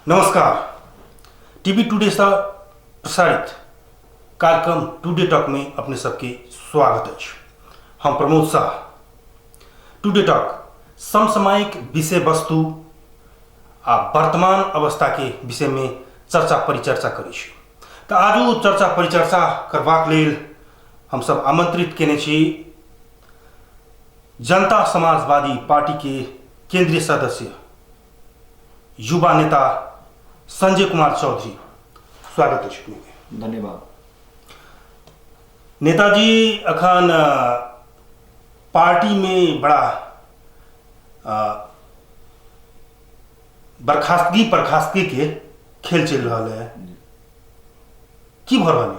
नमस्कार। TV today से प्रसारित कार्यक्रम टुडे टॉक में अपने सबके स्वागत अछि। हम प्रमोद शाह। टुडे टॉक समसामयिक विषय वस्तु आ वर्तमान अवस्था के विषय में चर्चा परिचर्चा करै छी। तऽ आजू चर्चा परिचर्चा करबाक लेल हमसब आमंत्रित केने छी जनता समाजवादी पार्टी के केंद्रीय सदस्य युवा नेता संजय कुमार चौधरी। स्वागत अछि अपनेके। धन्यवाद। नेताजी, अखन पार्टी में बड़ा बर्खास्तगी बर्खास्तगी के खेल चल रहा है, की भऽ रहल है?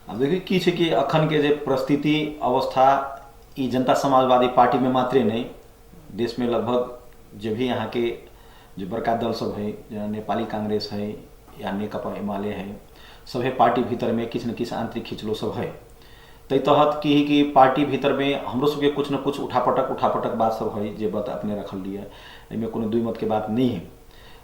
आब देखियौ की छै कि अखन के जे परिस्थिति अवस्था ई जनता समाजवादी पार्टी में मात्रे नहीं, देश में लगभग जे भी यहाँ के जे बड़का दल सब है, जेना नेपाली कांग्रेस है या नेकपा एमाले है, सभे पार्टी भीतर में किछु न किछु आंतरिक खिचलो सब है। ताहि तहत की है कि पार्टी भीतर में हमरो सबके कुछ न कुछ उठापटक उठापटक बात सब है, जे बात अपने रखल लिए एहिमे कोनो दुई मत के बात नहीं है।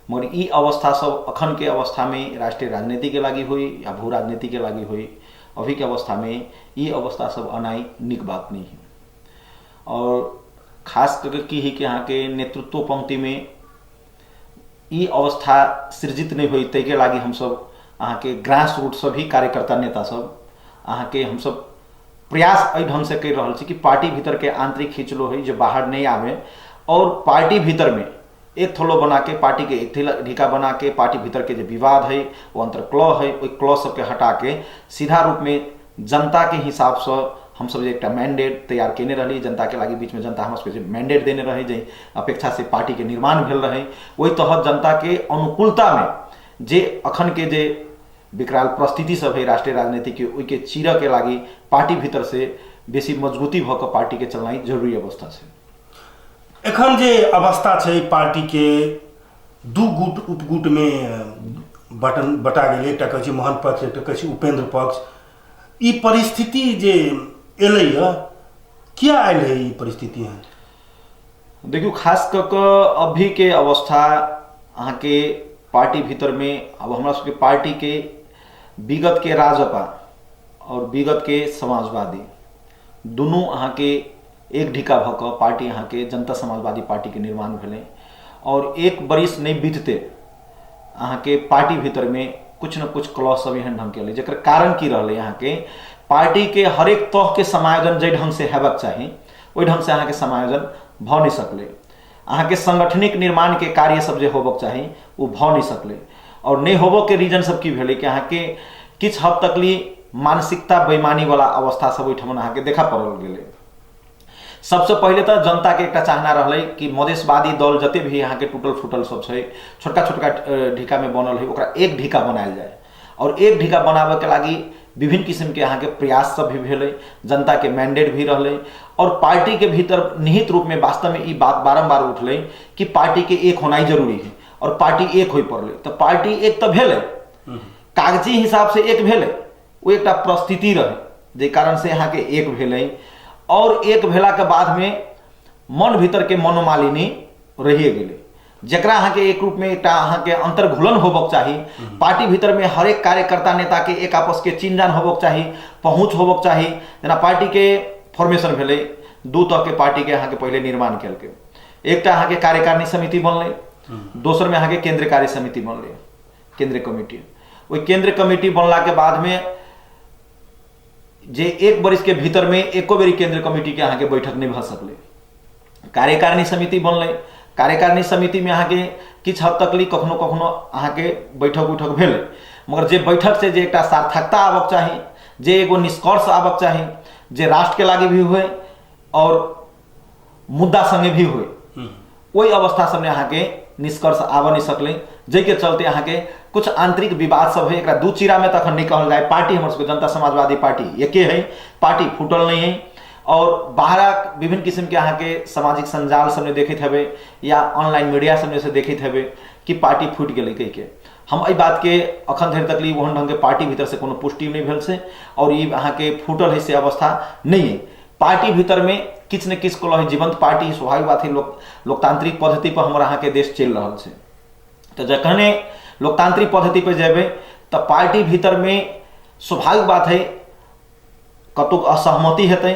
मगर ई अवस्था सब अखन के अवस्था में राष्ट्रीय राजनीति के लागी हुई या भू राजनीति के लागी हुई, अभी के अवस्था में ई अवस्था सब अनाई निक बात नहीं है। और खास करके की है कि यहाँ के नेतृत्व पंक्ति में ई अवस्था सृजित नहीं हुई, ताहि के लागी हमसब अहाँके ग्रास रूट से भी कार्यकर्ता नेता सब अहाँके हमसब प्रयास एहि ढंग से कर रहल छी कि पार्टी भीतर के आंतरिक खिंचलो है जो बाहर नहीं आवे, और पार्टी भीतर में एक थोलो बना के पार्टी के एक ढीका बना के पार्टी भीतर के जो विवाद है वो अंतरक्लह है, ओहि क्लह सबके हटा के सीधा रूप में जनता के हिसाब से हम सब जे एकटा मैंडेट तैयार केने रहली, जनता के लागी बीच में जनता हमरा सबके जे मैंडेट देने रहे, जे अपेक्षा से पार्टी के निर्माण भेल रहे, ओहि तहत जनता के अनुकूलता में जे अखन के जे विकराल परिस्थिति सब है राष्ट्रीय राजनीति के, ओहि के चीरऽ के लागी पार्टी भीतर से बेसी मजबूती भऽ कऽ पार्टी के चलनाइ जरूरी अवस्था छै। एखन जे अवस्था छै पार्टी के दू गुट उपगुट में बटन बटा गेलै, एकटा कहै छै मोहन पक्ष, एकटा कहै छै उपेंद्र पक्ष। ई परिस्थिति जे एलै यऽ, किया आयल है ई परिस्थिति एहन? देखियौ, खास कऽ कऽ अभी के अवस्था अहाँके पार्टी भीतर में, अब हमरा सबके पार्टी के विगत के राजपा और विगत के समाजवादी दुनू अहाँके एक ढिका भऽ कऽ पार्टी अहाँके जनता समाजवादी पार्टीके निर्माण भेलै, और एक बरिस नहि बीतते अहाँके पार्टी भीतरमे कुछ न कुछ क्लॉज सब एहन ढङ्गके एलै, जकर कारण की रहलै अहाँके पार्टीके हरेक तहके समायोजन जाहि ढङ्गसँ हेबाक चाही ओहि ढङ्गसँ अहाँके समायोजन भऽ नहि सकलै। अहाँके संगठनिक निर्माणके कार्य सब जे होबक चाही ओ भऽ नहि सकलै, और नहि होबऽके रीजन सब की भेलै कि अहाँके किछु हद तकली मानसिकता बेईमानीवला अवस्था सब ओहिठाम अहाँके देखा पड़ल गेलै। सबसे पहिले तऽ जनताके एकटा चाहना रहलै कि मधेशवादी दल जते भी अहाँके टूटल फूटल सब छै, छोटका छोटका ढिकामे बनल है, ओकरा एक ढिका बनायल जाय, और एक ढिका बनाबऽके लागि विभिन्न किसिमके अहाँके प्रयास सब भी भेलै, जनताके मैंडेट भी रहलै, और पार्टीके भीतर निहित रूपमे वास्तवमे ई बात बारम्बार उठलै कि पार्टीके एक होनाइ जरूरी है, और पार्टी एक होइ पड़लै। तऽ पार्टी एक तऽ भेलै, कागजी हिसाबसँ एक भेलै, ओ एकटा परिस्थिति रहै जाहि कारणसँ अहाँके एक भेलै, और एक भेलाके बादमे मन भीतरके मनोमालिनी रहिए गेलै, जकरा अहाँके एक रूपमे एकटा अहाँके अंतर्घुलन होबक चाही। पार्टी भीतरमे हरेक कार्यकर्ता नेताके एक आपसके चिन्हजान होबक चाही, पहुँच होबक चाही। जेना पार्टीके फॉर्मेशन भेलै, दू तरहके पार्टीके अहाँके पहिले निर्माण केलकै, एकटा अहाँके कार्यकारिणी समिति बनलै, दोसरमे अहाँके केंद्रीय कार्य समिति बनलै, केंद्रीय कमिटी। ओहि केंद्रीय कमिटी बनलाके बादमे जे एक बरिसके भीतरमे एको बेरी केंद्रीय कमिटीके अहाँके बैठक नहि भऽ सकलै। कार्यकारिणी समिति बनलै, कार्यकारिणी समितिमे अहाँके किछु हद तक ली कखनो कखनो अहाँके बैठक उठक भेलै, मगर जे बैठक से जे एकटा सार्थकता आबक चाही, जे एगो निष्कर्ष आबक चाही, जे राष्ट्रके लागि भी हुए और मुद्दा संगे भी हुए, ओहि अवस्था सबमे अहाँके निष्कर्ष आबऽ नहि सकलै, जाहिके चलते अहाँके कुछ आंतरिक विवाद सब है। एकरा दू चिरामे तऽ अखन नहि कहल जाय, पार्टी हमर सबके जनता समाजवादी पार्टी एके है, पार्टी फूटल नहीं है, और बाहर विभिन्न किस्मके अहाँके सामाजिक संजाल सबमे देखैत हेबै या ऑनलाइन मीडिया सबमे से देखैत हेबै कि पार्टी फूटि गेलै कहिके। हम एहि बातके अखन धरि तकली ओहन ढङ्गके पार्टी भीतरसँ कोनो पुष्टि नहि भेल छै, और ई अहाँके फूटल है से अवस्था नहि है। पार्टी भीतरमे किछु ने किछु कलह है, जीवंत पार्टी स्वाभाविक बात है, लोकतांत्रिक पद्धति पर हमर अहाँके देश चलि रहल छै। तऽ जखने लोकतांत्रिक पद्धति पर जेबै तऽ पार्टी भीतरमे स्वाभाविक बात है कतहु असहमति हेतै,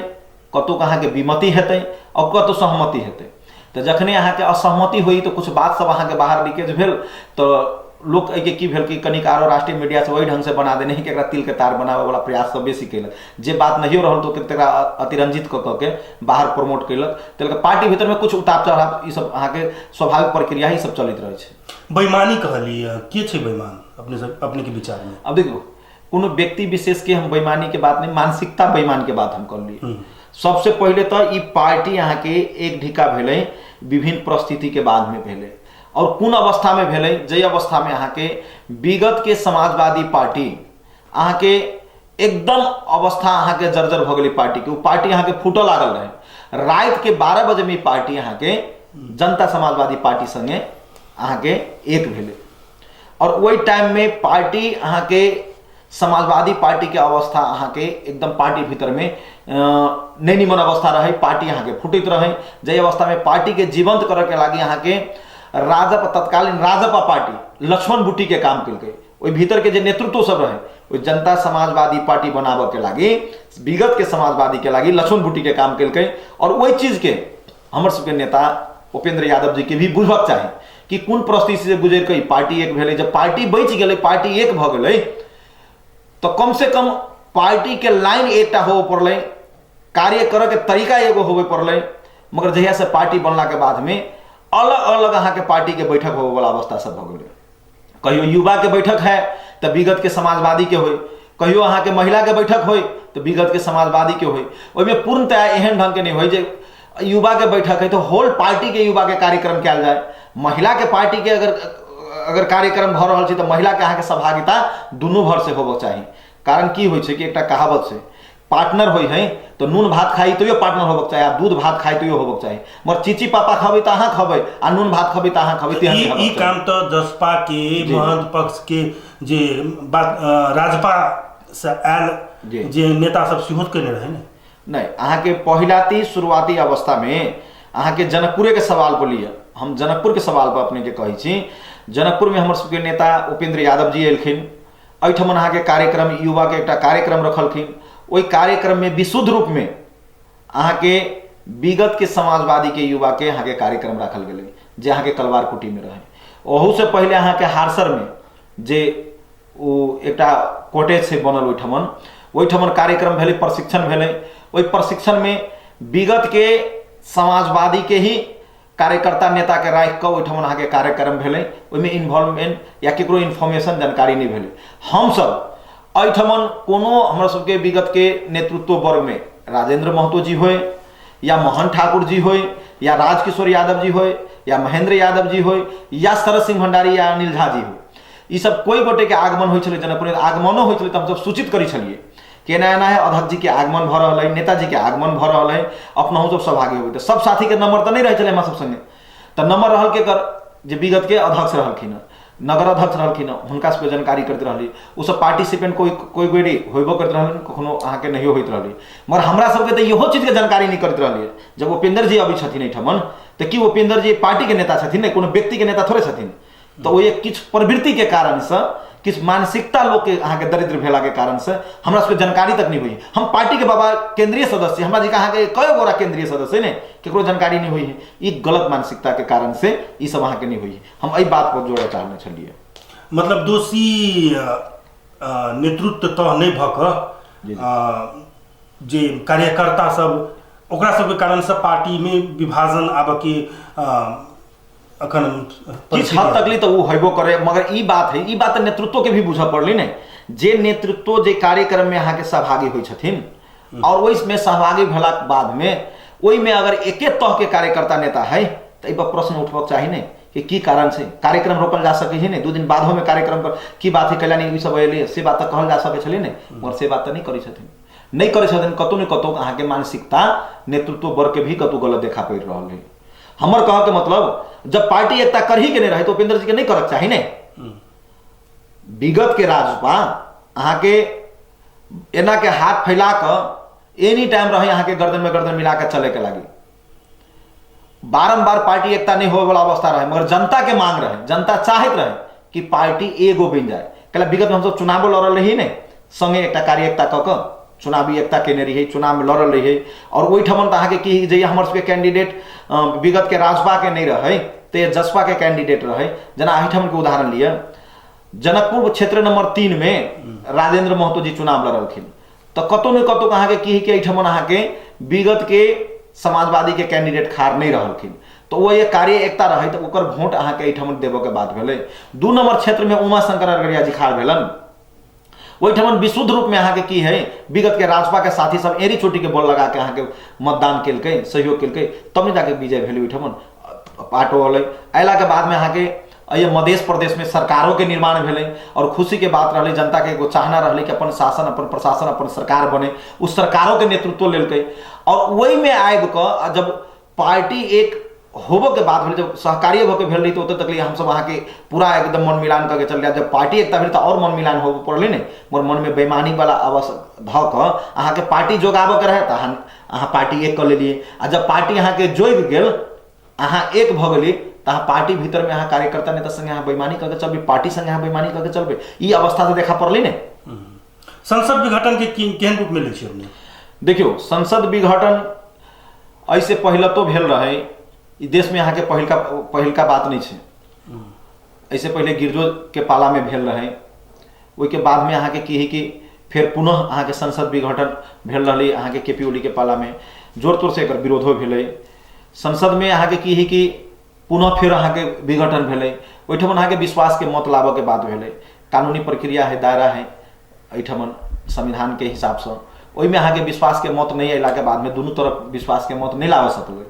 कतहु अहाँके विमति हेतै आओर कतहु सहमति हेतै। तऽ जखने अहाँके असहमति होइ तऽ किछु बात सब अहाँके बाहर लीकेज भेल, तऽ लोक एहिके की भेल कि कनिक आरो राष्ट्रीय मीडिया सब ओहि ढङ्गसँ बना देने कि एकरा तिलके तार बनाबैवला प्रयास सब बेसी केलक। जे बात नहियो रहल तऽ तकरा अतिरंजित कऽ कऽ के बाहर प्रमोट केलक। ताहि लऽ कऽ पार्टी भीतरमे किछु उतार चढ़ाव ई सब अहाँके स्वाभाविक प्रक्रिया ई सब चलैत रहै छै। बेईमानी कहलियै, के छै बेईमान अपने सब अपने के विचार में? अब देखियौ, कोनो व्यक्ति विशेष के हम बेईमानी के बात नहीं, मानसिकता बेईमान के बात हम करलियै। सबसे पहिले तऽ ई पार्टी अहाँके एक ढिका भेलै विभिन्न परिस्थिति के बाद में भेलै, और कोन अवस्था में भेलै, जाहि अवस्था में अहाँके विगत के समाजवादी पार्टी अहाँके एकदम अवस्था अहाँके जर्जर भऽ गेलै पार्टी के, ओ पार्टी अहाँके फूटऽ लागल रहै। राति के 12 बजे में ई पार्टी अहाँके जनता समाजवादी पार्टी संगे अहाँके एक भेलै, और ओहि टाइम में पार्टी अहाँके समाजवादी पार्टी के अवस्था अहाँके एकदम पार्टी भीतर में नहि निमन अवस्था रहे, पार्टी अहाँके फूटैत रहे। जाहि अवस्था में पार्टी के जीवंत करऽ के लागी अहाँके राजपा, तत्कालीन राजपा पार्टी लक्ष्मण बुट्टी के काम केलकै। ओहि भीतर के जे नेतृत्व सब रहे ओहि जनता समाजवादी पार्टी बनाबऽ के लागी, विगत के समाजवादी के लागी लक्ष्मण बुट्टी के काम केलकै। और ओहि चीज के हमर सबके नेता उपेंद्र यादव जी के भी बुझबाक चाही कि कोन परिस्थिति से गुजरि कऽ ई पार्टी एक भेलै। जब पार्टी बचि गेलै, पार्टी एक भऽ गेलै, तऽ कम से कम पार्टी के लाइन एकटा होबऽ पड़लै, कार्य करऽ के तरीका एगो होबऽ पड़लै। मगर जहिया से पार्टी बनला के बाद में अलग अलग अहाँके पार्टी के बैठक होबऽ वाला अवस्था सब भऽ गेलै। कहियो युवा के बैठक है तऽ विगत के समाजवादी के होय, कहियो अहाँके महिला के बैठक होय तऽ विगत के समाजवादी के होय। ओहिमे पूर्णतया एहन ढंग के नहि होय जे युवा के बैठक है तो होल पार्टी के युवा के कार्यक्रम कयल जाय, महिला के पार्टी के अगर अगर कार्यक्रम भऽ रहल छै तऽ महिला के अहाँके सहभागिता दुनू भर से होबऽ चाही। कारण की होइ छै कि एकटा कहावत छै, पार्टनर होइ है तऽ नून भात खाइ तैयो पार्टनर होबक चाही, आ दूध भात खाइ तैयो होबक चाही। मगर चीची पापा खबै तऽ अहाँ खबै, आ नून भात खबै तऽ अहाँ खबै, तेहन नहि ई होबक चाही। काम तऽ जसपा के जी। महंत पक्ष के जे बात राजपा से आयल जी। जे नेता सब सेहो केने रहै ने। नहि, अहाँके पहिलाती शुरुआती अवस्थामे अहाँके जनकपुरेके सवाल पर लिअ, हम जनकपुरके सवाल पर अपनेके कहै छी। जनकपुरमे हमर सबके नेता उपेंद्र यादव जी एलखिन, एहिठमन अहाँके कार्यक्रम युवाके एकटा कार्यक्रम रखलखिन। ओहि कार्यक्रममे विशुद्ध रूपमे अहाँके विगतके समाजवादीके युवाके अहाँके कार्यक्रम राखल गेलै, जे अहाँके कलवार कुटीमे रहै। ओहूसँ पहिले अहाँके हारसरमे जे ओ एकटा कॉटेज छै बनल ओहिठमन, ओहिठमन कार्यक्रम भेलै, प्रशिक्षण भेलै। ओहि प्रशिक्षणमे विगतके समाजवादीके ही कार्यकर्ता नेताके राखि कऽ ओहिठमन अहाँके कार्यक्रम भेलै। ओहिमे इन्वॉल्वमेंट या केकरो इन्फॉर्मेशन जानकारी नहि भेलै। हमसब एहिठमन कोनो हमरा सबके विगतके नेतृत्व वर्गमे राजेंद्र महतो जी होय, या मोहन ठाकुर जी होय, या राजकिशोर यादव जी होय, या महेंद्र यादव जी होय, या शरद सिंह भंडारी या अनिल झा जी होय, ई सब कोइ गोटेके आगमन होइ छलै जनकपुर, आगमनो होइ छलै तऽ हमसब सूचित करै छलियै कि एना एना है, अध्यक्ष जी के आगमन भऽ रहल है, नेताजी के आगमन भऽ रहल है, अपनहु सब सहभागी होबै। तऽ सब साथीके नंबर तऽ नहि रहै छलै हमरा सब संगे, तऽ नंबर रहल के कर जे विगत के अध्यक्ष रहलखिन हँ, नगर अध्यक्ष रहलखिन हँ, हुनका सबके जानकारी करैत रहली। ओ सब पार्टिसिपेंट कोइ कोइ बेरी होइबो करैत रहलन, कखनो अहाँके नहियो होइत रहली। मगर हमरा सबके तऽ इहो चीजके जानकारी नहि करैत रहलियै। जब उपेंद्र जी अबै छथिन एहिठमन तऽ की उपेंद्र जी पार्टीके नेता छथिन? नहि, कोनो व्यक्तिके नेता थोड़े छथिन। तऽ ओहि किछु प्रवृत्तिके कारणसँ, किछु मानसिकता लोकके अहाँके दरिद्र भेलाके कारणसँ हमरा सबके जानकारी तक नहि होइ। हम पार्टीके बाबा केंद्रीय सदस्य, हमरा जी अहाँके कए गोरा केंद्रीय सदस्य ने, केकरो जानकारी नहि होइ है। ई गलत मानसिकताके कारण से ई सब अहाँके नहि होइ है। हम एहि बात पर जोड़ऽ चाहने छलियै। मतलब दोषी नेतृत्व तऽ नहि भऽ कऽ जे कार्यकर्ता सब ओकरा सबके कारणसँ पार्टीमे विभाजन आबऽके अखन किछु हद तक ली तऽ ओ हेबो करे। मगर ई बात है, ई बात तऽ नेतृत्व के भी बुझऽ पड़लै ने, जे नेतृत्व जे कार्यक्रम में अहाँके सहभागी होइ छथिन और ओहिमे सहभागी भेलाक बाद में ओहिमे अगर एके तह के कार्यकर्ता नेता है तऽ एहि पर प्रश्न उठबक चाही ने कि की कारण छै कार्यक्रम रोकल जा सकै छै ने, 2 दिन बादो में कार्यक्रम पर की बात है कैला नहि ई सब एलै, से बात तऽ कहल जा सकै छलै ने, मगर से बात तऽ नहि करै छथिन, नहि करै छथिन। कतहु ने कतहु अहाँके मानसिकता नेतृत्व वर्ग के भी कतहु गलत देखा पड़ि रहल है। हमर कहऽ के मतलब जब पार्टी एकता करही के नहीं रहे तो उपेंद्र जी के नहीं करक चाही ने। विगत के राजपा अहाँके एना के हाथ फैला कऽ एनी टाइम रहे अहाँके गर्दन में गर्दन मिला के चले के लागी। बारम्बार पार्टी एकता नहीं होवे वाला अवस्था रहे, मगर जनता के मांग रहे, जनता चाहत रहे कि पार्टी एगो बनि जाए। कैला विगत में हमसब चुनावो लड़ल रही ने, संगे एकटा कार्य एकता कऽ कऽ चुनावी एकता केने रहियै, चुनाव में लड़ल रहियै। और ओहिठमन तऽ अहाँके की जे हमर सबके कैंडिडेट विगत के राजपा के नहीं रहे तऽ जसपा के कैंडिडेट रहे। जेना एहिठमन के उदाहरण लिअ, जनकपुर क्षेत्र नंबर 3 में राजेंद्र महतो जी चुनाव लड़लखिन, तऽ कतौ ने कतौ अहाँके की कि एहिठमन अहाँके विगत के समाजवादी के कैंडिडेट खार नहीं रहलखिन, तऽ ओ एक कार्य एकता रहे तऽ ओकर वोट अहाँके एहिठमन देबऽ के बात भेलै। 2 नंबर क्षेत्र में उमा शंकर अरगरिया जी खार भेलन, ओहिठमन विशुद्ध रूप में अहाँके की है विगत के राजपा के साथी सब एड़ी चोटी के बल लगा के अहाँके मतदान केलकै, सहयोग केलकै, तब ने जाके विजय भेलै ओहिठमन। पाटो अलै, अयला के बाद में अहाँके एहि मध्य प्रदेश में सरकारों के निर्माण भेलै और खुशी के बात रहलै, जनता के एगो चाहना रहलै कि अपन शासन, अपन प्रशासन, अपन सरकार बने, उस सरकारों के नेतृत्व लेलकै। और ओहिमे आबि कऽ जब पार्टी एक होबऽ के बाद भेल, जब सहकार्य भऽ के भेल रही तऽ ओतऽ तक हमसब अहाँके पूरा एकदम मन मिलान कऽ के चल गया। जब पार्टी एकता भेल तऽ आओर मन मिलान होबऽ पड़लै ने, मगर मनमे बेईमानी वाला अवश्य धऽ कऽ अहाँके पार्टी जोगाबऽ के रहै तऽ अहाँ पार्टी एक कऽ लेलियै, आ जब पार्टी अहाँके जोगि गेल, अहाँ एक भऽ गेलियै, तऽ अहाँ पार्टी भीतरमे अहाँ कार्यकर्ता नेता संगे अहाँ बेईमानी कऽ के चलबै, पार्टी संगे अहाँ बेईमानी कऽ के चलबै, ई अवस्था तऽ देखा पड़लै ने। संसद विघटन के केहन रूप में लै छियै अपने? देखियौ, संसद विघटन एहिसँ पहिले तो भेल रहै, ई देशमे अहाँके पहिलका पहिलका बात नहि छै। एहिसँ पहिले गिरजो के पालामे भेल रहै, ओहिके बादमे अहाँके की है कि फेर पुनः अहाँके संसद विघटन भेल रहलै अहाँके के पी ओलीके पालामे, जोर तोरसँ एकर विरोधो भेलै। संसदमे अहाँके की है कि पुनः फेर अहाँके विघटन भेलै, ओहिठमन अहाँके विश्वासके मत लाबऽके बात भेलै। कानूनी प्रक्रिया है, दायरा है एहिठमन संविधानके हिसाबसँ, ओहिमे अहाँके विश्वासके मत नहि अयलाके बादमे दुनू तरफ विश्वासके मत नहि लाबऽ सकलै,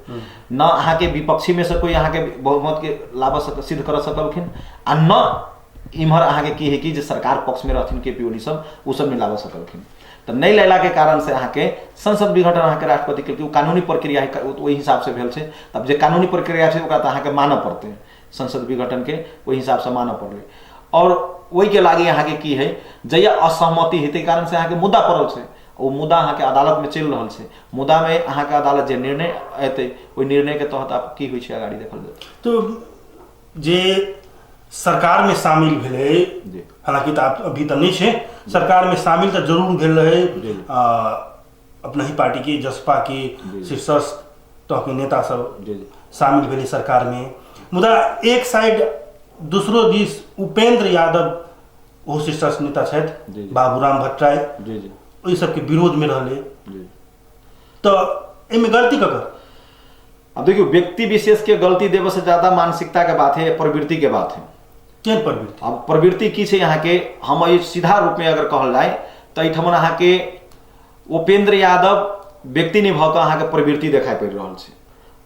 न अहाँके विपक्षीमे से कोइ अहाँके बहुमतके लाबऽ सक सिद्ध करऽ सकलखिन, आ न इम्हर अहाँके की है कि जे सरकार पक्षमे रहथिन के पी ओली सब, ओ सब नहि लाबऽ सकलखिन। तऽ नहि लेलाके कारण से अहाँके संसद विघटन अहाँके राष्ट्रपति केलकै, ओ कानूनी प्रक्रिया है, ओहि हिसाबसँ भेल छै। तब जे कानूनी प्रक्रिया छै ओकरा तऽ अहाँके मानऽ पड़तै, संसद विघटनके ओहि हिसाबसँ मानऽ पड़लै। और ओहिके लागि अहाँके की है, जहिया असहमति है ताहि कारण से अहाँके मुद्दा पड़ल छै, ओ मुद्दा अहाँके अदालतमे चलि रहल छै, मुद्दामे अहाँके अदालत जे निर्णय एतै ओहि निर्णयके तहत आब की होइ छै अगाडि देखल जेतै। तो जे सरकारमे शामिल भेलै, हालांकि तऽ अभी तऽ नहि छै, सरकारमे शामिल तऽ जरूर भेल रहै अपना ही पार्टी के, जसपा के शीर्षस्थ तहके नेता सब शामिल भेलै सरकारमे, मुदा एक साइड दूसरो दिस उपेंद्र यादव ओहो शीर्षस्थ नेता छथि, बाबूराम भट्टराई ओहि सबके विरोधमे रहलै, तऽ एहिमे गलती ककर? अब देखियो, व्यक्ति विशेष के गलती देवे से ज्यादा मानसिकता के बात है, प्रवृत्ति के बात है। केहन प्रवृत्ति? अब प्रवृत्ति की छै अहाँके, हम एहि सीधा रूप में अगर कहल जाय तऽ एहिठमन अहाँके उपेंद्र यादव व्यक्ति नहि भऽ कऽ अहाँके प्रवृत्ति देखाइ पड़ि रहल छै,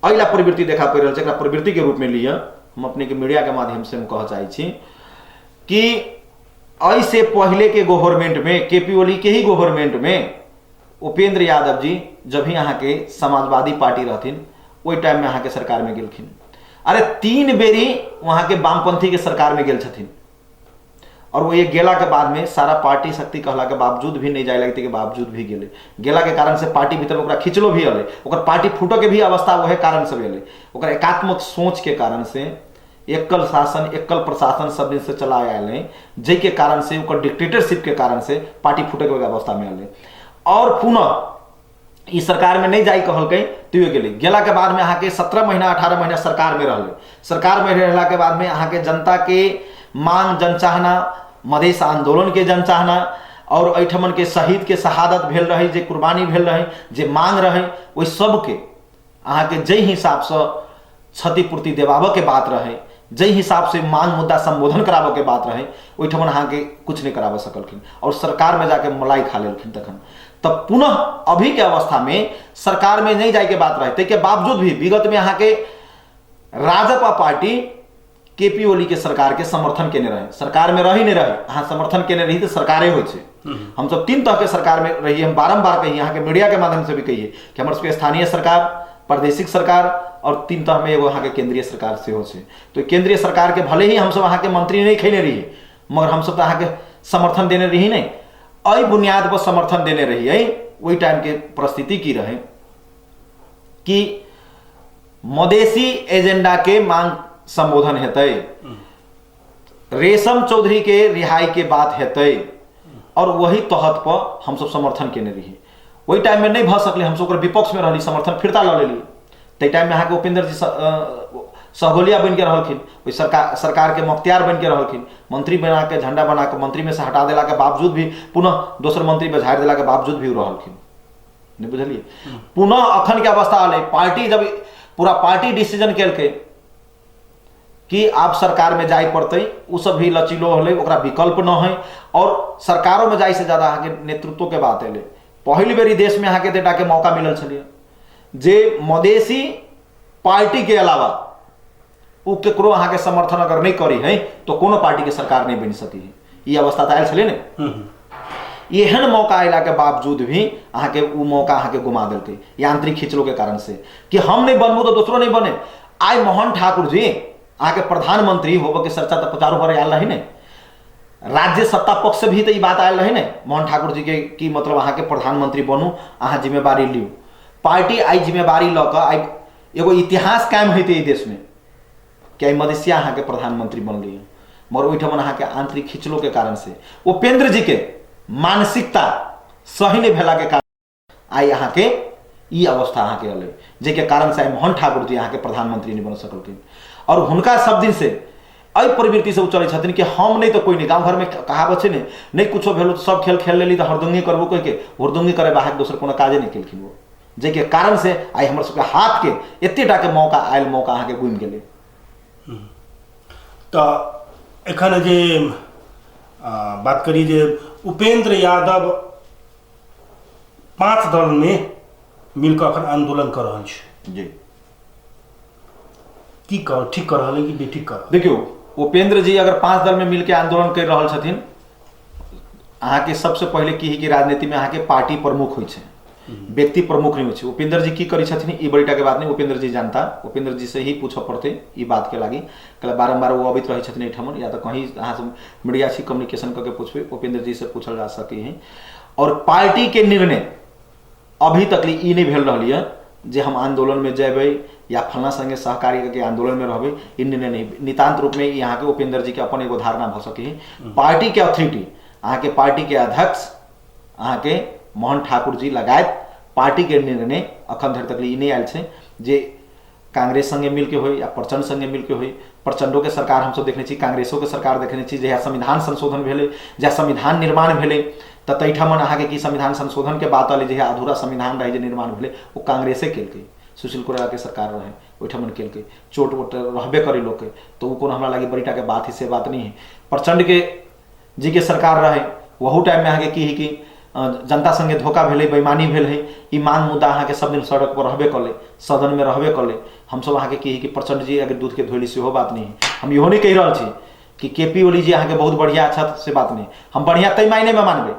एहि लए प्रवृत्ति देखा पड़ि रहल छै, एकरा प्रवृत्ति के रूप में लिअ। हम अपने के मीडिया के माध्यम से हम कहऽ चाहै छी कि एहिसे पहले के गवर्नमेंट में, के पी ओली के ही गवर्नमेंट में उपेंद्र यादव जी जब भी अहाँके समाजवादी पार्टी रहथिन ओहि टाइम में अहाँके सरकार में गेलखिन। अरे 3 बेरी वहाँ के वामपंथी के सरकार में गेल छथिन, और वो ये गेला के बाद में सारा पार्टी शक्ति कहला के बावजूद भी नहीं जाए लगते के बावजूद भी गेले, गेला के कारण से पार्टी भीतर ओकरा खिंचलो भी अले, ओकर पार्टी फूटे के भी अवस्था वह कारण से भेलै, ओकर एकात्मक सोच के कारण से एकल शासन एकल प्रशासन सब दिन से चला आयल है, जाहिके कारण से ओकर डिक्टेटरशिप के कारण से पार्टी फूटे के अवस्था में अलै। और पुनः ई सरकार में नहीं जाई कहलकै तैयो गेलै, गेला के बाद में अहाँके 17 महीना 18 महीना सरकार में रहलै, सरकार में रहला के बाद में अहाँके जनता के मांग जनचाहना, मधेश आंदोलन के जनचाहना और एहिठमन के शहीद के शहादत भेल रहै, जे कुर्बानी भेल रहै, जे मांग रहै, ओहि सबके अहाँके जाहि हिसाबसँ क्षतिपूर्ति देबाबऽके बात रहै, जाहि हिसाबसँ मांग मुद्दा संबोधन कराबऽके बात रहै, ओहिठमन अहाँके किछु नहि कराबऽ सकलखिन और सरकारमे जाके मलाई खा लेलखिन। तखन तऽ पुनः अभीके अवस्थामे सरकारमे नहि जाइके बात रहै, ताहिके बावजूद भी विगतमे अहाँके राजपा पार्टी के पी ओली के सरकार के समर्थन केने रहे, सरकार में रही नहीं रहे, अहाँ समर्थन केने रही तऽ सरकारे होइ छै। हमसब 3 तरह के सरकार में रहिए, हम बारम्बार कहिए, अहाँके मीडिया के माध्यम से भी कहिए कि हमर सबके स्थानीय सरकार, प्रादेशिक सरकार और 3 तरह में एगो अहाँके केंद्रीय सरकार सेहो छै। तो केंद्रीय सरकार के भले ही हमसब अहाँके मंत्री नहीं खेने रहिए, मगर हमसब तऽ अहाँके समर्थन देने रही नहीं, एहि बुनियाद पर समर्थन देने रहिए। ओहि टाइम के परिस्थिति की रहे कि मधेसी एजेंडा के मांग संबोधन हेतै, रेशम चौधरी के रिहाई के बात हेतै, और वही तहत पर हमसब समर्थन केने रही। ओहि टाइम में नहीं भऽ सकलै, हमसब ओकर विपक्ष में रहली, समर्थन फिरता लऽ लेली। ताहि टाइम में अहाँके उपेंद्र जी सहगोलिया बनि के रहलखिन, ओहि सरकार के मुख्तियार बनि के रहलखिन, मंत्री बना के झंडा बना के मंत्री में से हटा देला के बावजूद भी पुनः दोसर मंत्री में झाड़ि देला के बावजूद भी ओ रहलखिन, नहीं बुझलिए। पुनः अखन के अवस्था अलै, पार्टी जब पूरा पार्टी डिसीजन केलकै कि आब सरकार में जाय पड़तै, ओ सब भी लचीलो होलै, ओकरा विकल्प न है, और सरकारों में जाय से ज्यादा अहाँके नेतृत्व के बात एलै। पहिल बेरी देश में अहाँके एतेटा के मौका मिलल छलियै जे मधेसी पार्टी के अलावा ओ केकरो अहाँके समर्थन अगर नहीं करी है तो कोनो पार्टी के सरकार नहीं बनि सकी है। ई अवस्था तऽ आयल छलै ने। एहन मौका अयला के बावजूद भी अहाँके ओ मौका अहाँके गुमा देलकै यांत्रिक खिचलो के कारण से कि हम नहीं बनबू तो दोसरो नहीं बने। आइ मोहन ठाकुर जी अहाँके प्रधानमंत्री होबऽ के चर्चा तऽ चारू भर आयल रही ने, राज्य सत्ता पक्ष से भी तऽ ई बात आयल रही ने मोहन ठाकुर जी के कि मतलब अहाँके प्रधानमंत्री बनू, अहाँ जिम्मेवारी लियू। पार्टी आइ जिम्मेवारी लऽ कऽ आइ एगो इतिहास कायम होइते ई देशमे कि आइ मधेसिया अहाँके प्रधानमंत्री बनलै, मगर ओहिठाम अहाँके आंतरिक खिचलो के कारण से उपेंद्र जी के मानसिकता सही नहीं भेला के कारण आइ अहाँके ई अवस्था अहाँके अलै, जाहिके कारण से आइ मोहन ठाकुर जी अहाँके प्रधानमंत्री नहीं बन सकलखिन। और हुनका सब दिन से एहि प्रवृत्ति से ओ चलै छथिन कि हम नहीं तो कोई नहीं। गाँव घर में कहावत छै ने, नहीं कुछो भेलो तो सब खेल खेल लेली तो हरदंगी करबो कहि के, हुरदंगी करे बाहर दोसर कोनो काजे नहीं केलखिन ओ, जाहिके कारण से आइ हमर सबके हाथ के एतेटा के मौका आयल, मौका अहाँके गुमि गेलै। तऽ एखन जे बात करी जे उपेंद्र यादव 5 दल में मिलकर अखन आंदोलन कर रहल छै जी, की कर ठीक कर रहल है कि बेठीक कर रहल? देखियौ, उपेंद्र जी अगर 5 दल में मिलके आंदोलन कर रहल छथिन, अहाँके सबसे पहिले की है कि राजनीति में अहाँके पार्टी प्रमुख होइ छै, व्यक्ति प्रमुख नहीं होइ छै। उपेंद्र जी की करै छथिन ई बड़ीटा के बात नहीं, उपेंद्र जी जानता, उपेंद्र जी से ही पूछऽ पड़तै ई बात के लागी। कल बारम्बार ओ अबैत रहै छथिन एहिठाम, या तऽ कहीं अहाँ सब मीडिया से कम्युनिकेशन करके पूछबै, उपेंद्र जी से पूछल जा सकै है। और पार्टी के निर्णय अभी तक ई नहीं भेल रहल यऽ जे हम आंदोलन में जेबै या फलना संगे सहकारी करके आंदोलन में रहबै, ई निर्णय नहीं। नितांत रूप में ई अहाँके उपेंद्र जी के अपन एगो धारणा भऽ सकै है। पार्टी के अथॉरिटी अहाँके पार्टी के अध्यक्ष अहाँके मोहन ठाकुर जी लगायत पार्टी के निर्णय अखन धरि तक ई नहीं आयल छै जे कांग्रेस संगे मिलके होई या प्रचंड संगे मिलके होई। प्रचंडो के सरकार हमसब देखने छी, कांग्रेसो के सरकार देखने छी, जहिया संविधान संशोधन भेलै, जहिया संविधान निर्माण भेलै तऽ तहिठामन अहाँके की संविधान संशोधन के बात अलै, जहिया अधूरा संविधान रहै जे निर्माण भेलै ओ कांग्रेसे केलकै, सुशील कोइराला के सरकार रहै ओहिठामन केलकै। चोट वोट रहबे करै लोकके, तऽ ओ कोनो हमरा लागी बड़ीटा के बात है से बात नहीं है। प्रचंड के जी के सरकार रहे वहू टाइम में अहाँके की है कि जनता संगे धोखा भेलै, बेईमानी भेल है, ई मांग मुद्दा अहाँके सब दिन सड़क पर रहबे कलै, सदन में रहबे कलै। हमसब अहाँके की है कि प्रचंड जी अगर दूध के धोली सेहो बात नहीं है। हम इहो नहीं कहि रहल छी कि के पी ओली जी अहाँके बहुत बढ़िया छथि से बात नहीं, हम बढ़िया ताहि मायने में मानबै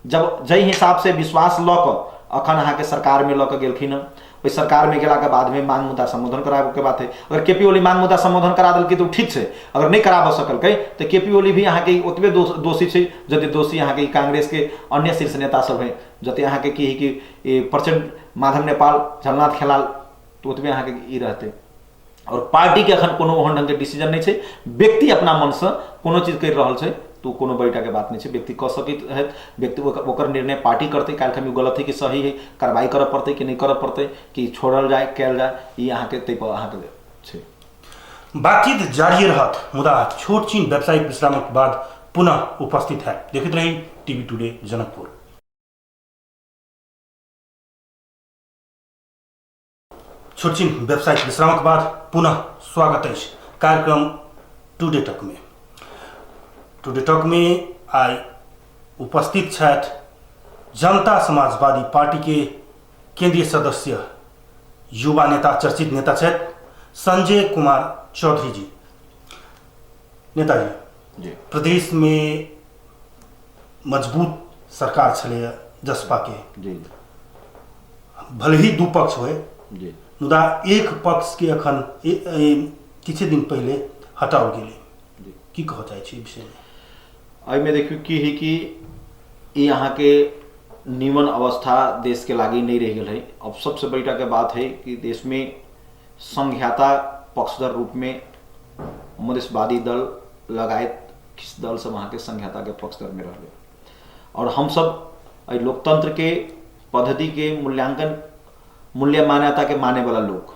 जब जाहि हिसाब से विश्वास लऽ कऽ अखन अहाँके सरकार में लऽ कऽ गेलखिन हँ, ओहि सरकार में गेलाके बादमे मांग मुद्दा संबोधन कराबऽके बात है। अगर के पी ओली मांग मुद्दा संबोधन करा देलकै तऽ ओ ठीक छै, अगर नहि कराबऽ सकलकै तऽ के पी ओली भी अहाँके ओतबे दोषी छै जते दोषी अहाँके ई कांग्रेसके अन्य शीर्ष नेता सब है, जते अहाँके की है कि ई प्रचंड, माधव नेपाल, झलनाथ खेलाल, तऽ ओतबे अहाँके ई रहतै। और पार्टी के अखन कोनो ओहन ढंग के डिसीजन नहीं छै, व्यक्ति अपना मन से कोनो चीज कर रहल छै तो कोनो बड़ीटा के बात नहीं छै। व्यक्ति कऽ सकैत है, व्यक्ति ओकर निर्णय पार्टी करतै, काल्हि खन गलत है कि सही है, कार्रवाई करऽ पड़तै कि नहीं करऽ पड़तै, कि छोड़ल जाए कयल जाए, ई अहाँके ताहि पर अहाँके छै। बातचीत जारी रहत, मुदा छोट छीन व्यावसायिक विश्रामक बाद पुनः उपस्थित है। देखैत रही टीवी टुडे जनकपुर। छोटछिन व्यावसायिक विश्रामक बाद पुनः स्वागत अछि कार्यक्रम टुडे टॉक में। टुडे टॉक में आइ उपस्थित छथि जनता समाजवादी पार्टी के केंद्रीय सदस्य, युवा नेता, चर्चित नेता छथि संजय कुमार चौधरी जी। नेताजी जी, प्रदेश में मजबूत सरकार छलै जसपा के, जी, भले ही दू पक्ष होय जी, मुदा एक पक्ष के अखन किछु दिन पहिले हटाओल गेलै, जी, की कहऽ चाहै छी विषय में? एहिमे देखियौ की है कि ई अहाँके नीमन अवस्था देश के लागी नहीं रह गेल है। अब सबसे बड़ीटा के बात है कि देश में संघीयता पक्षधर रूपमे मधेशवादी दल लगायत किछु दल सब अहाँके संघीयताके पक्षधरमे रहलै। और हमसब एहि लोकतंत्रके पद्धतिके मूल्यांकन मूल्य मान्यताके मानैवला लोक,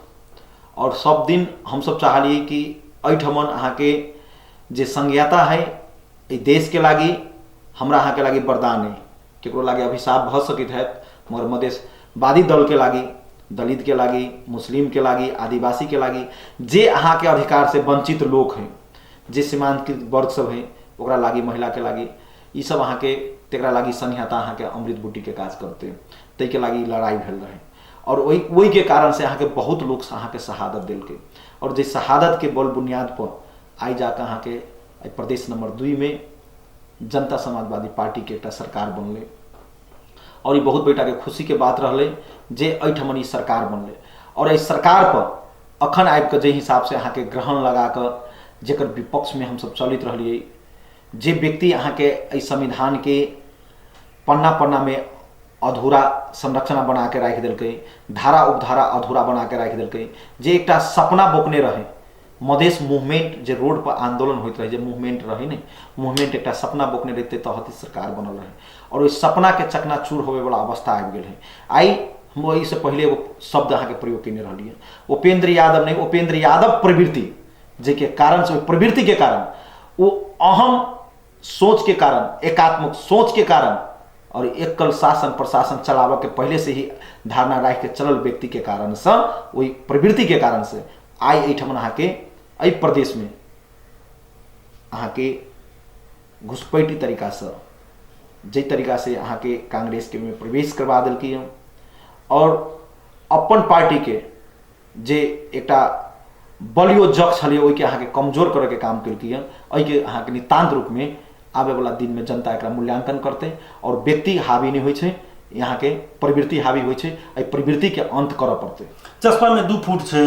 और सब दिन हमसब चाहलियै कि एहिठमन अहाँके जे संघीयता है एहि देशके लागि हमरा अहाँके लागि वरदान है, केकरो लागि अभिशाप भऽ सकैत हैत, मगर मधेशवादी दलके लागि, दलितके लागि, मुस्लिमके लागि, आदिवासीके लागि, जे अहाँके अधिकार से वंचित लोक है, जे सीमांकृत वर्ग सब है ओकरा लागि, महिलाके लागि, ई सब अहाँके तकरा लागि संघीयता अहाँके अमृत बूटीके काज करतै, ताहिके लागि लड़ाइ भेल रहै। और ओहिके कारण से अहाँके बहुत लोक अहाँके शहादत देलकै, और जे शहादतके बल बुनियाद पर आइ जाकऽ अहाँके एहि प्रदेश नंबर 2 में जनता समाजवादी पार्टीके एकटा सरकार बनलै। और ई बहुत बेटाके खुशीके बात रहलै जे एहिठमन ई सरकार बनलै। और एहि सरकार पर अखन आबिकऽ जाहि हिसाबसँ अहाँके ग्रहण लगाकऽ जकर विपक्षमे हमसब चलैत रहलियै, जे व्यक्ति अहाँके एहि संविधानके पन्ना पन्नामे अधूरा संरचना बना के राखि देलकै, धारा उपधारा अधूरा बना के राखि देलकै, जे एकटा सपना बोकने रहै मधेश मूवमेंट, जे रोड पर आंदोलन होइत रहै, जे मूवमेंट रहै ने, मूवमेंट एकटा सपना बोकने रहै, ताहि तहत सरकार बनल रहै। और ओहि सपनाके चकनाचूर होबेवला अवस्था आबि गेल है। आइ हम एहिसँ पहिले एगो शब्द अहाँके प्रयोग कयने रहलियै, उपेंद्र यादव नहि, उपेंद्र यादव प्रवृत्ति, जाहिके कारण से, ओहि प्रवृत्तिके कारण, ओ अहम सोच के कारण, एकात्मक सोच के कारण और एकल शासन प्रशासन चलाबऽ के पहले से ही धारणा राखि के चलल व्यक्ति के कारण से, ओहि प्रवृत्ति के कारण से आइ एहिठमन अहाँके एहि प्रदेश में अहाँके घुसपैठी तरीकासँ, जाहि तरीका से अहाँके कांग्रेस के में प्रवेश करवा देलकै हँ, और अपन पार्टी के जे एकटा बलियो जग छलै ओहिके अहाँके कमजोर करैके काम केलकै हँ। एहिके अहाँके नितान्त रूपमे आबैवला दिनमे जनता एकरा मूल्यांकन करतै। और व्यक्ति हावी नहि होइ छै, यहाँके प्रवृत्ति हावी होइ छै, एहि प्रवृत्तिके अन्त करऽ पड़तै। चश्मामे 2 फुट छै,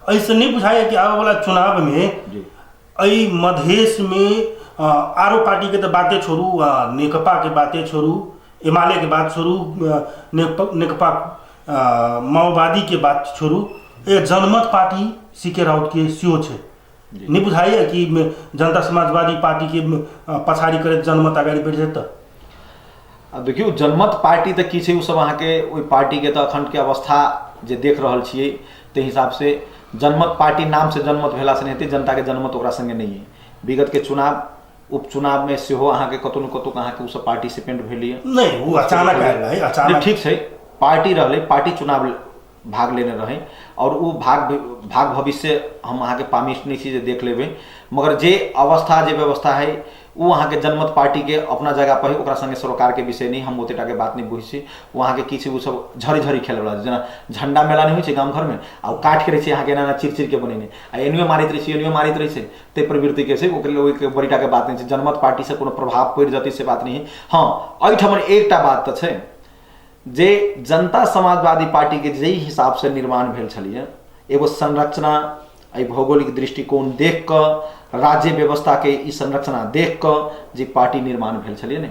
एहिसँ नहि बुझाइए कि आबैवला चुनावमे एहि मधेशमे आरो पार्टीके तऽ बाते छोड़ू, नेकपाके बाते छोड़ू, एमालेके बात छोड़ू, नेकपा माओवादीके बात छोड़ू, ए जनमत पार्टी सी.के. राउतके सेहो छै। नहि बुझाइए कि जनता समाजवादी पार्टीके पछाड़ी करैत जनमत अगाडि बढ़ि जेतै? आब देखियौ, जनमत पार्टी तऽ की छै, ओ सब अहाँके ओहि पार्टीके तऽ अखनके अवस्था जे देख रहल छियै ताहि हिसाबसँ जनमत पार्टी नामसँ जनमत भेलासँ नहि हेतै, जनताके जनमत ओकरा सङ्गे नहि अइ। विगतके चुनाव उपचुनावमे सेहो अहाँके कतहु ने कतहु अहाँके ओसब पार्टिसिपेंट भेलैए। नहि, ओ अचानक आयल रहै, अचानक। ठीक छै, पार्टी रहलै, पार्टी चुनाव भाग लेने रहै, और ओ भाग भाग भविष्य हम अहाँके पामिस्ट नहि छी जे देख लेबै, मगर जे अवस्था जे व्यवस्था है ओ अहाँके जनमत पार्टीके अपना जगह पर है, ओकरा संगे सरोकारके विषय नहि, हम ओतेटाके बात नहि बुझै छी। ओ अहाँके की छै, ओ सब झरी झरी खेलैवला, जेना झण्डा मेला नहि होइ छै गाम घरमे, आ ओ काटिके रहै छै अहाँके एना एना चिर चिरके बनेने, आ एनियो मारैत रहै छै, एनियो मारैत रहै छै, ताहि प्रवृत्तिके छै। ओकर लेल ओहिके बड़ीटाके बात नहि छै, जनमत पार्टीसँ कोनो प्रभाव पड़ि जेतै से बात नहि है। हँ, एहिठाम एकटा बात तऽ छै जे जनता समाजवादी पार्टीके जाहि हिसाबसँ निर्माण भेल छलैए, एगो संरचना एहि भौगोलिक दृष्टिकोण देख कऽ, राज्य व्यवस्थाके ई संरचना देख कऽ जे पार्टी निर्माण भेल छलैए ने,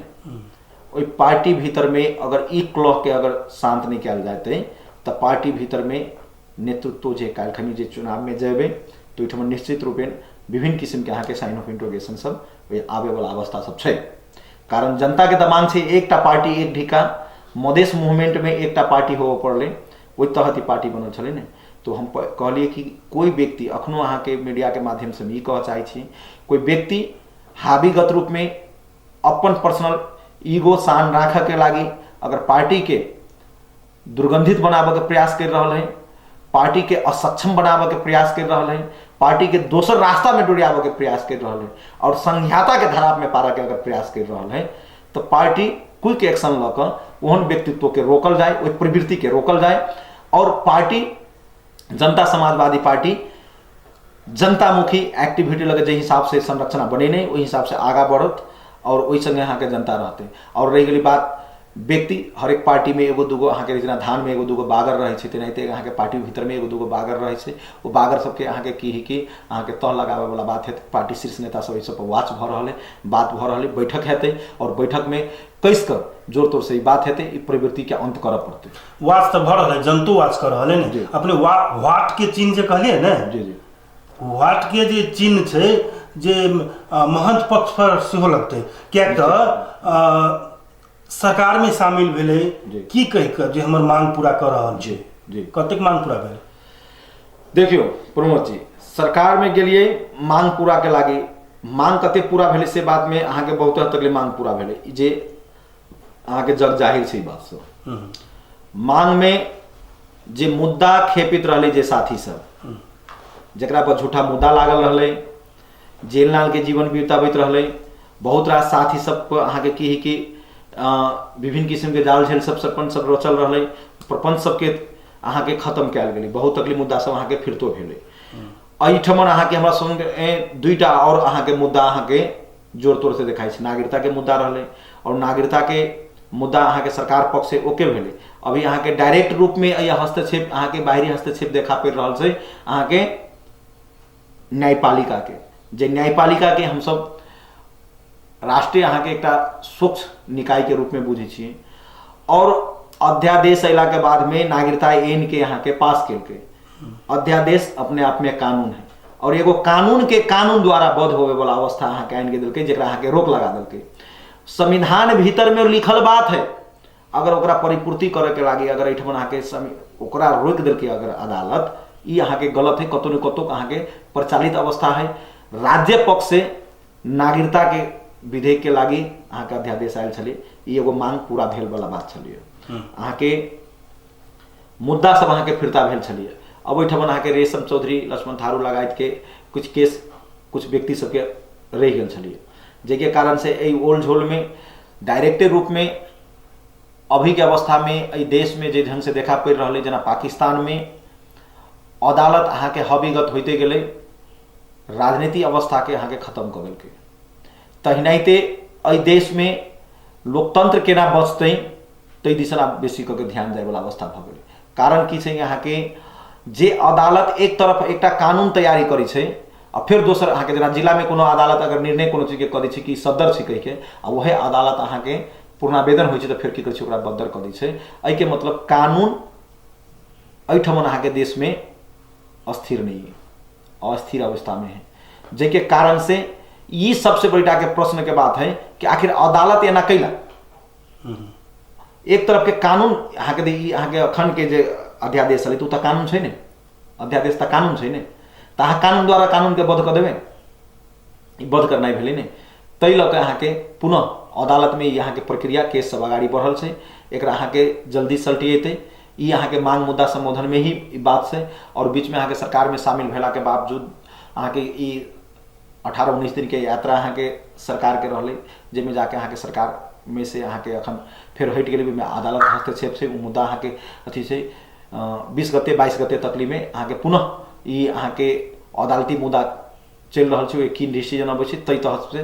ओहि पार्टी भीतरमे अगर ई क्लॉकके अगर शान्त नहि कयल जेतै तऽ पार्टी भीतरमे नेतृत्व जे काल्हिखनी जे चुनावमे जेबै तऽ ओहिठाम निश्चित रूपेण विभिन्न किसिमके अहाँके साइन ऑफ इंट्रोगेशन सब ओहि आबैवला अवस्था सब छै। कारण जनताके तऽ मांग छै एकटा पार्टी एक ढिका, मधेश मूवमेंटमे एकटा पार्टी होबऽ पड़लै, ओहि तहत ई पार्टी बनल छलै ने। तो हम कहलियै कि कोइ व्यक्ति अखनो अहाँके मीडियाके माध्यमसँ हम ई कहऽ चाहै छी, कोइ व्यक्ति हावीगत रूपमे अपन पर्सनल ईगो शान राखऽके लागि अगर पार्टीके दुर्गंधित बनाबऽके प्रयास कर रहल है, पार्टीके असक्षम बनाबऽके प्रयास कर रहल है, पार्टीके दोसर रास्तामे डोरियाबऽके प्रयास कर रहल है, और संहिताके धरापमे पारऽके अगर प्रयास कर रहल है, तऽ पार्टी क्विक एक्शन लऽ कऽ ओहन व्यक्तित्वके रोकल जाय, ओहि प्रवृत्तिके रोकल जाय, और पार्टी जनता समाजवादी पार्टी जनतामुखी एक्टिविटी लऽ कऽ जाहि हिसाबसँ संरचना बनेने ओहि हिसाबसँ आगाँ बढ़त, और ओहि सङ्गे अहाँके जनता रहतै। और रहि गेलै बात व्यक्ति, हरेक पार्टीमे एगो दूगो अहाँके जेना धानमे एगो दूगो बागर रहै छै, तेनाहिते अहाँके पार्टी भीतरमे एगो दूगो बागर रहै छै। ओ बागर सबके अहाँके की है कि अहाँके तह लगाबैवला बात हेतै। पार्टी शीर्ष नेता सब एहि सब पर वाच भऽ रहल है, बात भऽ रहल है, बैठक हेतै, और बैठकमे कस कऽ जोर तोर से ई बात हेतै, ई प्रवृत्तिके अंत करऽ पड़तै। वाच तऽ भऽ रहल है, जनतो वाच कऽ रहल है ने। अपने वाट के चिन्ह जे कहलियै ने, जी जी, वाट के जे चिन्ह छै जे महंत पक्ष पर सेहो लगतै, किएक तऽ सरकारमे शामिल भेलै की कहि कऽ जे हमर मांग पूरा कऽ रहल छै। जी, कतेक मांग पूरा भेलै? देखियौ प्रमोद जी, सरकारमे गेलियै मांग पूरा के लागी, मांग कतेक पूरा भेलै से बातमे अहाँके बहुत हद तक मांग पूरा भेलै, जे अहाँके जग जाहिर छै ई बात सब। मांगमे जे मुद्दा खेपित रहलै, जे साथी सब जकरा पर झूठा मुद्दा लागल रहलै, जेल नाल के जीवन बिताबैत रहलै, बहुत रास साथी सब अहाँके की है कि विभिन्न किसिमके जाल झेल सब सरपंच सब रचल रहलै, प्रपंच सबके अहाँके खत्म कयल गेलै, बहुत तकलीफ मुद्दा सब अहाँके फिरतो भेलै। एहिठमन अहाँके हमरा संग दुईटा और अहाँके मुद्दा अहाँके जोर तोर से देखाइ छै। नागरिकताके मुद्दा रहलै और नागरिकताके मुद्दा अहाँके सरकार पक्ष से ओके भेलै। अभी अहाँके डायरेक्ट रूपमे एहि हस्तक्षेप अहाँके बाहरी हस्तक्षेप देखा पड़ि रहल छै अहाँके न्यायपालिकाके, जे न्यायपालिकाके हमसब राष्ट्रीय अहाँके एकटा स्वच्छ निकायके रूपमे बुझै छियै। और अध्यादेश अयलाके बादमे नागरिकता ऐन के अहाँके पास केलकै। अध्यादेश अपने आप में कानून है और एगो कानून के कानून द्वारा बद्ध होवे वाला अवस्था अहाँके आनि के देलकै, जकरा अहाँके रोक लगा देलकै। संविधान भीतर में लिखल बात है, अगर ओकरा परिपूर्ति करे के लागी अगर एहिठमन अहाँके ओकरा रोकि देलकै अगर अदालत, ई अहाँके गलत है, कतौ ने कतौ अहाँके प्रचालित अवस्था है। राज्य पक्ष से नागरिकता के विधेयक के लागी अहाँके अध्यादेश आयल छलै, ई एगो मांग पूरा भेल वाला बात छलै। अहाँके मुद्दा सब अहाँके फिरता भेल छलियै। अब ओहिठमन अहाँके रेशम चौधरी, लक्ष्मण थारू लगायत के कुछ केस कुछ व्यक्ति सबके रहि गेल छलियै, जाहिके कारण से एहि ओल झोलमे डायरेक्टे रूपमे अभीके अवस्थामे एहि देशमे जे ढङ्गसँ देखा पड़ि रहल अइ, जेना पाकिस्तानमे अदालत अहाँके हविगत होइते गेलै, राजनीति अवस्थाके अहाँके खतम कऽ देलकै। तहिनाहिते एहि देशमे लोकतन्त्र केना बचतै ताहि दिसन आब बेसी कऽ के ध्यान जायवला अवस्था भऽ गेलै। कारण की छै अहाँके जे अदालत एक तरफ एकटा कानून तैयारी करै छै आ फेर दोसर अहाँके जेना जिलामे कोनो अदालत अगर निर्णय कोनो चीजके कऽ दै छै कि सदर छै कहिके, आ वएह अदालत अहाँके पूर्णावेदन होइ छै तऽ फेर की करै छै ओकरा बद्दर कऽ दै छै। एहिके मतलब कानून एहिठमन अहाँके देशमे अस्थिर नहि अइ, अस्थिर अवस्थामे है, जाहिके कारण से ई सबसे बड़ीटाके प्रश्नके बात है कि आखिर अदालत एना कैला। एक तरफ के कानून अहाँके ई अहाँके अखन के जे अध्यादेश छलै तऽ ओ तऽ कानून छै ने, अध्यादेश तऽ कानून छै ने, तऽ अहाँ कानून द्वारा कानूनके वध कऽ देबै, ई वध करनाइ भेलै ने। ताहि लऽ कऽ अहाँके पुनः अदालतमे ई अहाँके प्रक्रिया केस सब अगाडि बढ़ल छै, एकरा अहाँके जल्दी सलटिएतै। ई अहाँके मांग मुद्दा सम्बोधनमे ही ई बात छै। आओर बीचमे अहाँके सरकारमे शामिल भेलाके बावजूद अहाँके ई 18-19 दिनके यात्रा अहाँके सरकारके रहलै, जाहिमे जाके अहाँके सरकारमे से अहाँके अखन फेर हटि गेलै, ओहिमे अदालत हस्तक्षेप छै, ओ मुद्दा अहाँके अथी छै। 20 गते 22 गते तकलीमे अहाँके पुनः ई अहाँके अदालती मुद्दा चलि रहल छै, ओहि की डिसीजन अबै छै ताहि तहत से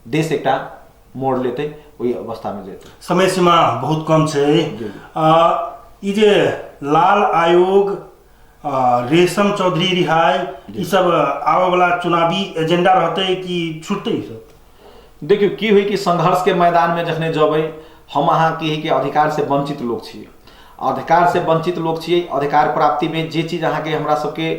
देश एकटा मोड़ लेतै, ओहि अवस्थामे जेतै। समय सीमा बहुत कम छै। ई जे लाल आयोग, रेशम चौधरी रिहाई, ई सब आबऽ वाला चुनावी एजेंडा रहतै कि छूटतै ई सब? देखियौ की होइ कि संघर्षके मैदानमे जखने जबै हम अहाँ की है कि अधिकार से वंचित लोक छियै, अधिकार से वंचित लोक छियै। अधिकार प्राप्तिमे जे चीज अहाँके हमरा सबके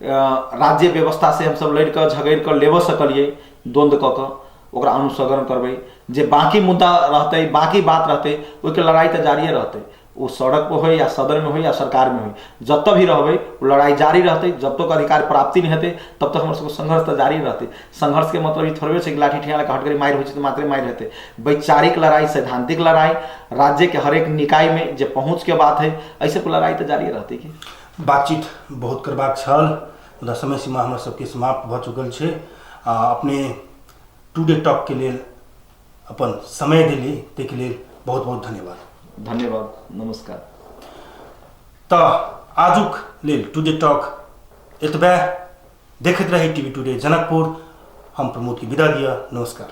राज्य व्यवस्था से हमसब लड़ि कऽ झगड़ि कऽ लेबऽ सकलियै, द्वन्द्व कऽ कऽ ओकरा अनुसरण करबै। जे बाँकी मुद्दा रहतै, बाँकी बात रहतै, ओहिके लड़ाइ तऽ जारिए रहतै। ओ सड़क पर होइ या सदनमे होइ या सरकारमे होइ, जतऽ भी रहबै ओ लड़ाइ जारी रहतै। जब तक अधिकार प्राप्ति नहि हेतै तब तक हमर सबके संघर्ष तऽ जारी रहतै। संघर्षके मतलब ई थोड़बे छै कि लाठी ठेंगा लऽ कऽ हटकरी मारि होइ छै तऽ मात्रे मारि हेतै। वैचारिक लड़ाइ, सैद्धांतिक लड़ाइ, राज्यके हरेक निकायमे जे पहुँचके बात है, एहि सबके लड़ाइ तऽ जारी रहतै। कि बातचीत बहुत करबाक छल, मुदा समय सीमा हमर सबके समाप्त भऽ चुकल छै। आ अपने टुडे टॉकके लेल अपन समय देली ताहिके लेल बहुत बहुत धन्यवाद। धन्यवाद, नमस्कार। तऽ आजुक लेल टुडे टॉक एतबे। देखैत रही टीवी टुडे जनकपुर। हम प्रमोद के विदा दिअ। नमस्कार।